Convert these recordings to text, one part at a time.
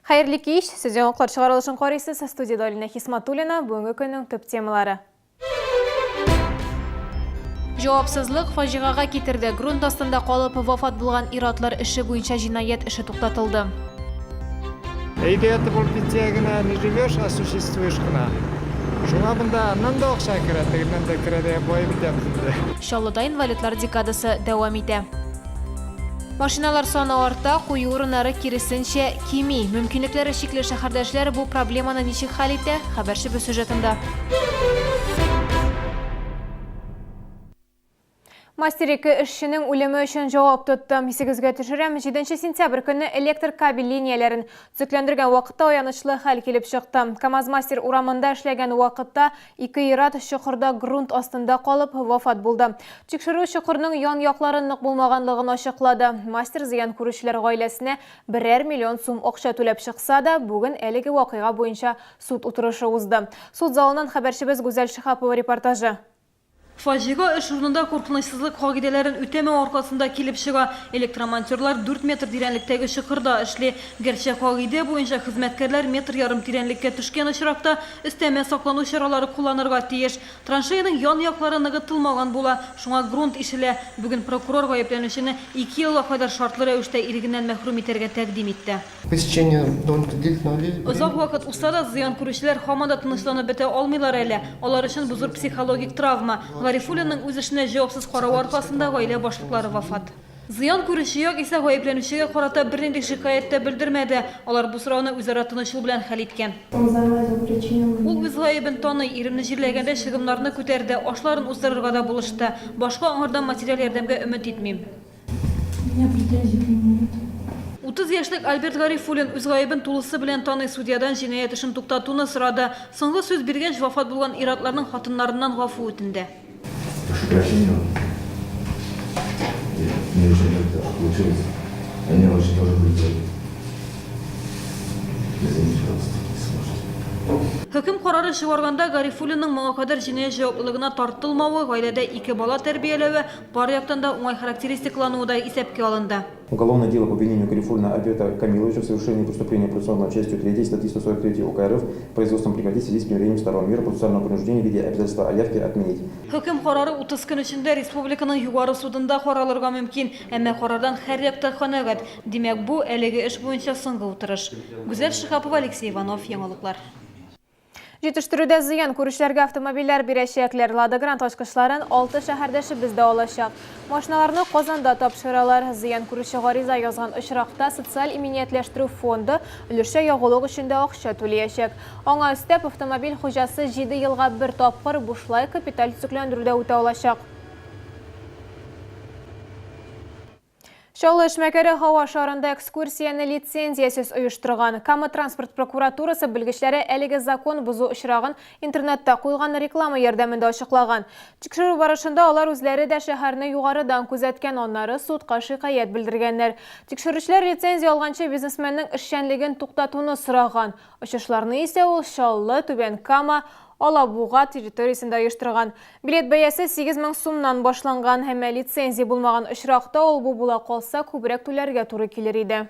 Хәерле кич! Сез яңалыклар чыгарылышын карыйсыз. Студиядә Алинә Хисматуллина. Бүгенге көннең төп темалары. Җавапсызлык фаҗигагә китерде. Грунт астында калып вафат булган ир-атлар эше буенча җинаять эше туктатылды. Әйдә ятып ул пенсия генә не живешь, а существуешь кына. Шуңа монда аннан да акча керә, тегеннән дә керә дә баеп бетәбез инде. Чаллыда инвалидлар декадасы дәвам итә. Машиналар саны арта, кую урыннары, киресенчә, кими. Мөмкинлекләре чикле шәһәрдәшләр бу проблеманы ничек хәл итә? Хәбәрчебез сюжетында. Мастер ике эшченең үлеме өчен җавап тотты. Исегезгә төшерәм, 7 сентябрь көнне электр кабель линияләрен төзекләндергән вакытта аянычлы хәл килеп чыкты. КАМАЗ-мастер урамында эшләгән вакытта Ике ир-ат чокырда грунт астында калып, вафат булды. Тикшерү чокырның ян-яклары нык булмаганлыгын ачыклады. Мастер зыян күрүчеләр гаиләсенә берәр миллион сум акча түләп чыкса да, бүген әлеге вакыйга буенча суд утырышы узды. Суд залыннан хәбәрчебез Гүзәл Шиһапова репортажы. Фаҗига эш урынында куркынычсызлык кагыйдәләрен үтәмәү аркасында килеп чыга. Электромонтерлар дүрт метр тирәнлектәге чокырда эшли. Гәрчә кагыйдә буенча хезмәткәрләр метр ярым тирәнлеккә төшкән очракта өстәмә саклану чаралары кулланырга тиеш. Траншеяның ян-яклары ныгытылмаган була, шуңа грунт ишелә. Бүген прокурор гаепләнүчене ике елга кадәр шартлы рәвештә ирегеннән мәхрүм итәргә тәкъдим итте. Озак вакыт узса да, зыян күрүчеләр һаман да тынычланып бетә алмыйлар әле. Алар өчен бу зур психологик травма. Гарифуллинның үз эшенә җавапсыз каравы аркасында гаилә башлыклары вафат. Зыян күрүче як исә гаепләнүчегә карата бернинди шикаять тә белдермәде. Алар бу сорауны үзара тыныч юл белән хәл иткән. Ул үз гаебен таный, иремне җирләгәндә чыгымнарны күтәрде, ашларын уздырырга да булышты. Башка аңардан материаль ярдәмгә өмет итмим. 30 яшьлек Альберт Гарифуллин үз гаебен тулысы белән таный, судьядан җинаять эшен туктатуны сорады. Соңгы сүз биргәч, вафат булган ир-атларның хатыннарыннан гафу үтенде. Прошу прощения. Я не очень как-то получилось. Они очень тоже были. Извините, пожалуйста, такие сложности. Хөкем карары чыгарганда Гарифуллинның моңа кадәр җинаять җаваплылыгына тартылмавы, гаиләдә ике бала тәрбияләве, бар яктан да уңай характеристикалануы да исәпкә алынды. Уголовное дело по обвинению Гарифуллина Альберта Камиловича в совершении преступления, процессуального частью 3 статьи 143 УК РФ производством прекратить в связи с примирением сторон. Меру процессуального принуждения в виде обязательства о явке отменить. Хөкем карары 30 көн эчендә республиканың Югары судында каралырга мөмкин. Әмма карардан һәр як та канәгать. Димәк, бу, әлеге эш буенча соңгы утырыш. Гүзәл Шиһапова, Алексей Иванов, Яңалыклар. Җитештерүдә зыян күрүчеләргә автомобильләр бирәчәкләр. Лада Грант ачкычларын алты шәһәрдәшебез дә алачак. Машиналарны Казанда тапшыралар. Зыян күрүче гариза язган очракта социаль иминиятләштерү фонды өлешчә ягулык өчен дә акча түлиячәк. Аңа өстәп, автомобиль хуҗасы җиде елга бер тапкыр бушлай капиталь төзекләндерү дә үтә алачак. Чаллы эшмәкәре һава шарында экскурсияне лицензиясез оештырган. Кама транспорт прокуратурасы белгечләре әлеге закон бозу очрагын интернетта куелган реклама ярдәмендә ачыклаган. Тикшерү барышында алар үзләре дә шәһәрне югарыдан күзәткән, аннары судка шикаять белдергәннәр. Тикшерүчеләр лицензия алганчы бизнесменның эшчәнлеген туктатуны сораган. Очышларны исә ул Чаллы, Түбән Кама, Алабуга территориясендә оештырган. Билет бәясе 8000 сумнан башланган, әмма лицензия булмаган очракта ул-бу була калса, күбрәк түләргә туры килер иде.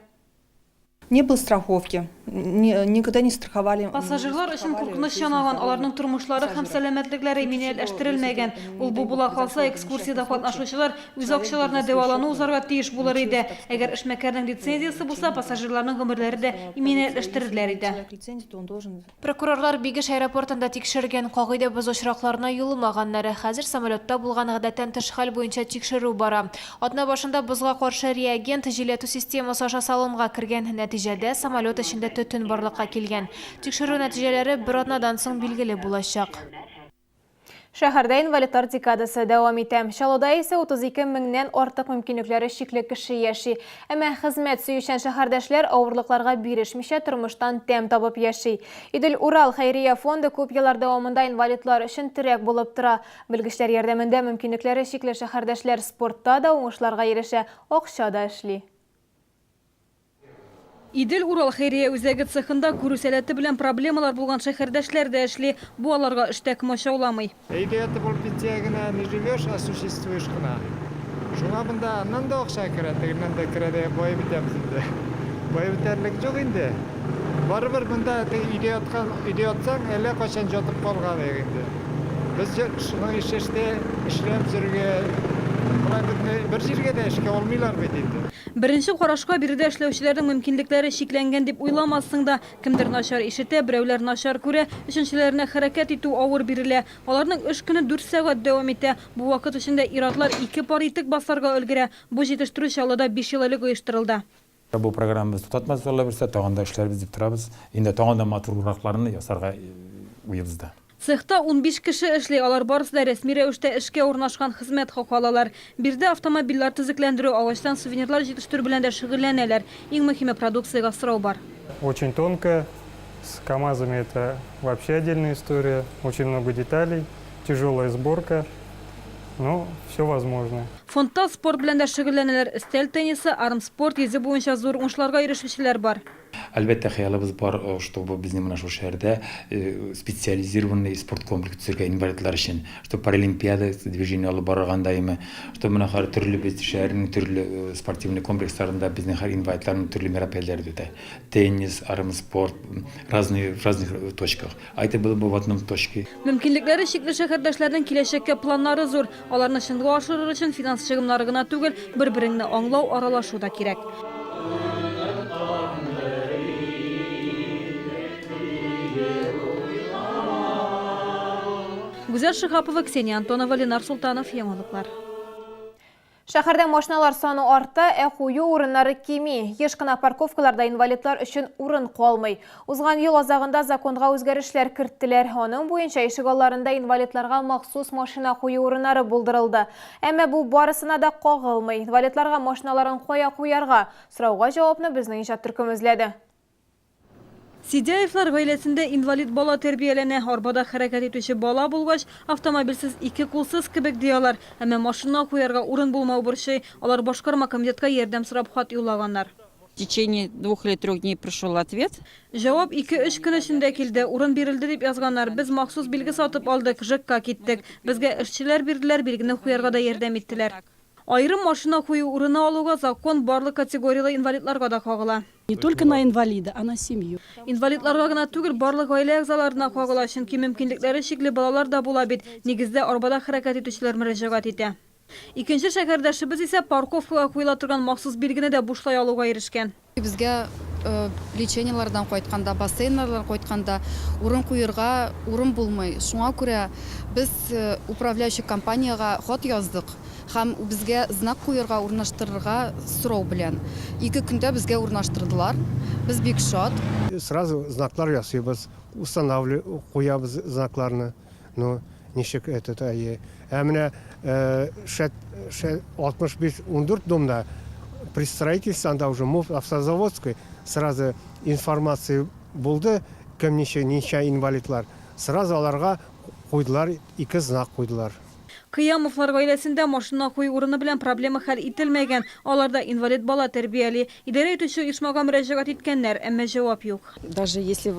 Не было страховки, никогда не страховали. Пассажирлар өчен куркыныч янаган, аларның тормышлары һәм сәламәтлекләре иминиятләштерелмәгән. Ул-бу була калса, экскурсиядә катнашучылар үз акчаларына дәвалану узарга тиеш булыр иде. Әгәр эшмәкәрнең лицензиясе булса, пассажирларның гомерләре дә иминиятләштерелер иде. Прокурорлар Бигеш аэропортында тикшергән кагыйдә бозу очракларына юлымаганнар. Хәзер самолетта булган гадәттән тыш хәл буенча тикшерү бара. Атна башында бозга каршы реагент җилләтү системасы аша салонга кергән. Нәтиҗәдә, самолет эчендә төтен барлыкка килгән. Тикшерү нәтиҗәләре бер атнадан соң билгеле булачак. Шәһәрдә инвалидлар декадасы дәвам итә. Чаллыда исә 32 меңнән артык мөмкинлекләре чикле кеше яши. Әмма хезмәт сөючән шәһәрдәшләр авырлыкларга бирешмичә тормыштан тәм табып яши. Идел-Урал хәйрия фонды күп еллар дәвамында инвалидлар өчен терәк булып тора. Белгечләр ярдәмендә мөмкинлекләре чикле шәһәрдәшләр спортта да уңышларга ирешә, акча да эшли. Идел-Урал хәйрия үзәге цехында күрү сәләте белән проблемалар булган шәһәрдәшләр дә эшли. Бу аларга эштә комачауламый. Өйдә ятып ул пенсия генә не живешь, а существуешь кына. Шуңа монда аннан да акча керә, тегеннән дә керә дә баеп бетәбез инде. Баеп бетәрлек юк инде. Барыбер монда теге өйдә яткан, өйдә ятсаң, әллә кайчан җатып калган идек инде. Без шуның ише эштә эшләп йөрергә, болай безне бер җиргә дә эшкә алмыйлар бит инде. Беренче карашка биредә эшләүчеләрнең мөмкинлекләре чикләнгән дип уйламассың да. Кемдер начар ишетә, берәүләр начар күрә, өченчеләренә хәрәкәт итү авыр бирелә. Аларның эш көне дүрт сәгать дәвам итә. Бу вакыт эчендә ир-атлар ике пар итек басарга өлгерә. Бу җитештерү Чаллыда биш ел элек оештырылды. Бу программабыз туктатмас, Алла бирсә, тагын да эшләрбез дип торабыз. Инде тагын да матурракларын ясарга уебызда. Цехта 15 кеше эшли, алар барысы да рәсми рәвештә эшкә урнашкан, хезмәт хакы алалар. Биредә автомобильләр төзекләндерү, агачтан сувенирлар җитештерү белән дә шөгыльләнәләр. Иң мөһиме, продукциягә сорау бар. Очень тонкая, с КАМАЗами это вообще отдельная история, очень много деталей, тяжелая сборка, но все возможно. Фондта спорт белән дә шөгыльләнәләр, өстәл теннисы, армспорт, йөзү буенча зур уңышларга ирешүчеләр бар. Әлбәттә, хыялыбыз бар, чтобы безнең менә шул шәһәрдә специализированный спорт комплекс төзергә инвалидлар өчен, чтобы паралимпиада движение алып барыргандаймы, чтобы менә хәзер төрле без шәһәрнең төрле спортивный комплексларында безнең хәзер инвалидларның төрле мероприятиеләре үтә. Теннис, армспорт, разные, в разных точках. А это было бы в одном точке. Мөмкинлекләре чикле шәһәрдәшләрнең киләчәккә планнары зур. Аларны чынга ашырыр өчен финанс чыгымнары гына түгел, бер-береңне аңлау, аралашу да кирәк. Гүзәл Шиһапова, Ксения Антонова, Ленар Солтанов, Яңалыклар. Шәһәрдә машиналар саны арта, ә кую урыннары кими. Еш кына парковкаларда инвалидлар өчен урын калмый. Узган ел азагында законга үзгәрешләр керттеләр. Аның буенча ишегалларында инвалидларга махсус машина кую урыннары булдырылды. Әмма бу барысына да кагылмый. Инвалидларга машиналарын кая куярга? Сорауга җавапны безнең иҗат төркеме эзләде. Сидяевлар гаиләсендә инвалид бала тәрбияләнә. Арбада хәрәкәт итүче бала булгач, автомобильсез ике кулсыз кебек, ди алар. Әмма машина куярга урын булмау борчый. Алар башкарма комитетка ярдәм сорап хат юллаганнар. В течение двух или трех дней пришел ответ. Җавап ике-өч көн эчендә килде. Урын бирелде дип язганнар. Без махсус билге сатып алдык, ЖЭКка киттек. Безгә эшчеләр бирделәр, билгене куярга да ярдәм иттеләр. Аерым машина кую урыны алуга закон барлык категорияле инвалидларга да кагыла. Не только на инвалида, а на семью. Инвалидларга гына түгел, барлык гаилә әгъзаларына кагыла, чөнки мөмкинлекләре чикле балалар да була бит. Нигездә, арбада хәрәкәт итүчеләр мөрәҗәгать итә. Икенче шәһәрдәшебез исә парковкага куела торган махсус билгене дә бушлай алуга ирешкән. Безгә лечениеләрдән кайтканда, бассейннардан кайтканда урын куерга урын булмый. Шуңа күрә без управляющий компаниягә хат яздык һәм безгә знак куерга, урнаштырырга сорау белән. Ике көндә безгә урнаштырдылар. Без бик шат. Сразу знаклар ясыйбыз, устанавливаем, куябыз знакларны. Ну, ничек этот, әйе. Ә менә шәт, шәт, 65, 14 домда при строительстве анда уже МОП Автозаводской сразу информация булды, кем ничә, ничә инвалидлар. Сразу аларга куйдылар, ике знак куйдылар. Кыямовлар гаиләсендә машина кую урыны белән проблема хәл ителмәгән. Алар да инвалид бала тәрбияли. Идарә итүче оешмага мөрәҗәгать иткәннәр, әмма җавап юк. Даже если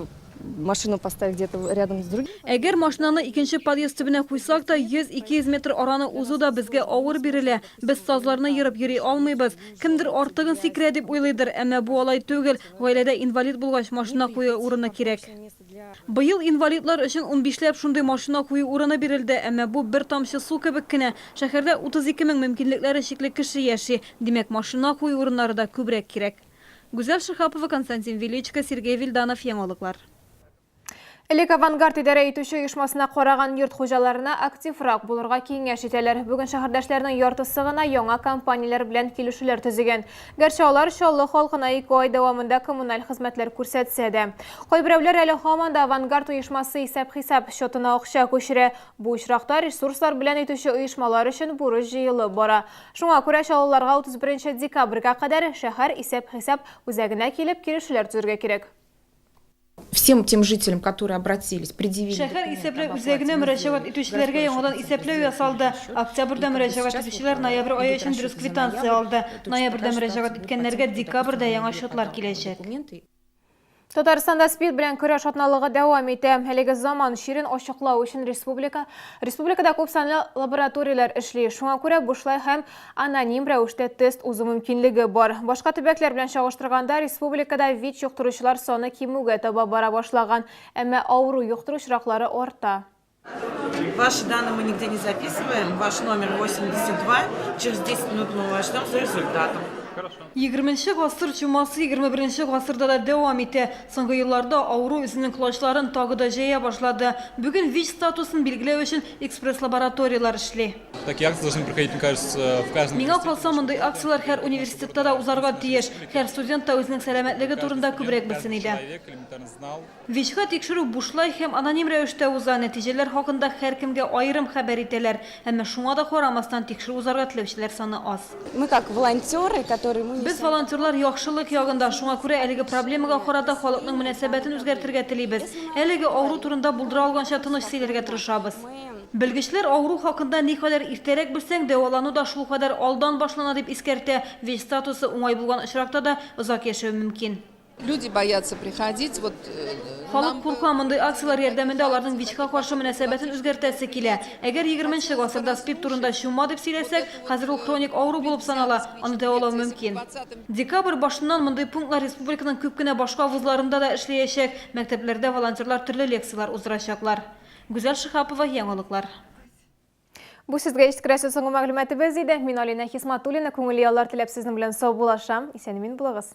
машину поставить где-то рядом с другим. Әгәр машинаны икенче подъезд төбенә куйсак та, 100-200 метр араны узу да безгә авыр бирелә. Без сазларны ерып йөри алмыйбыз. Кемдер артыгын сикерә дип уйлыйдыр, әмма бу алай түгел. Гаиләдә инвалид булгач, машина кую урыны кирәк. Быел инвалидлар өчен унбишләп шундый машина кую урыны бирелде, әмма бу бер тамчы су кебек кенә. Шәһәрдә 32 мең мөмкинлекләре чикле кеше яши. Димәк, машина кую урыннары да күбрәк кирәк. Гүзәл Шиһапова, Константин Величко, Сергей Вильданов, Яңалыклар. Элек Авангард идарә итүче оешмасына караган йорт хуҗаларына активрак булырга киңәш итәләр. Бүген шәһәрдәшләрнең яртысы гына яңа компанияләр белән килешүләр төзегән. Гәрчә алар Чаллы халкына ике ай дәвамында коммуналь хезмәтләр күрсәтсә дә. Кайберәүләр әле һаман да Авангард оешмасы исәп-хисап счетына акча күчерә. Бу очракта ресурслар белән итүче оешмалар өчен бурыч җыелып бара. Шуңа күрә чаллыларга 31 декабрьгә кадәр шәһәр исәп-хисап үзәгенә килеп килешүләр төзергә кирәк. Всем тем жителям, которые обратились, предъявили Шәһәр исәпләү үзәгенә мөрәҗәгать итүчеләргә яңадан исәпләү ясалды. Октябрьдә мөрәҗәгать итүчеләр ноябрь ае өчен дөрес квитанция алды. Ноябрьдә мөрәҗәгать иткәннәргә декабрьдә яңа счетлар киләчәк. Татарстанда СПИД белән көрәш атналыгы дәвам итә. Әлеге заман чирен ачыклау өчен республика республикада күп санлы лабораторияләр эшли. Шуңа күрә бушлай һәм аноним рәвештә тест узу мөмкинлеге бар. Башка төбәкләр белән чагыштырганда, республикада ВИЧ йоктыручылар саны кимүгә таба бара башлаган. Әмма авыру йоктыру очраклары арта. Ваши данные мы нигде не записываем. Ваш номер 82. Через 10 минут мы вас ждем с результатом. Егерменче гасыр чумасы егерме беренче гасырда да дәвам итә. Соңгы елларда авыру үзенең колачларын тагы да җәя башлады. Бүген ВИЧ статусын билгеләү өчен экспресс-лабораторияләр эшли. Такие акции должны проходить, мне кажется, в каждом Миңа калса, мондый акцияләр һәр университетта да узарга тиеш. Һәр студент та үзенең сәламәтлеге турында күбрәк белсен иде. Человек элементарно знал. ВИЧка тикшерү бушлай һәм аноним рәвештә уза, нәтиҗәләр хакында һәркемгә аерым хәбәр итәләр. Әмма шуңа да карамастан, тикшерү узарга теләүчеләр саны аз. Мы как волонтеры, которые мы Без, волонтерлар, яхшылык ягында, шуңа күрә әлеге проблемага карата халыкның мөнәсәбәтен үзгәртергә телибез. Әлеге авыру турында булдыра алганча тыныч сөйләргә тырышабыз. Белгечләр авыру хакында никадәр иртәрәк белсәң, дәвалану да шулкадәр алдан башлана, дип искәртә. ВИЧ статусы уңай булган очракта да озак яшәү мөмкин. Люди боятся приходить, вот э, Халык курка, мондый акцияләр ярдәмендә аларның ВИЧка каршы мөнәсәбәтен үзгәртәсе килә. Әгәр егерменче гасырда СПИД турында чума дип сөйләсәк, хәзер ул хроник авыру булып санала, аны дәвалау мөмкин. Декабрь башыннан мондый пунктлар республиканың күп кенә башка вузларында да эшләячәк, мәктәпләрдә волонтерлар төрле лекцияләр уздырачаклар. Гүзәл Шиһапова, Яңалыклар. Бу сезгә җиткерәсе соңгы мәгълүматыбыз иде. Мин Алинә Хисматуллина, күңелле яллар теләп сезнең белән саубуллашам. Исән-имин булыгыз.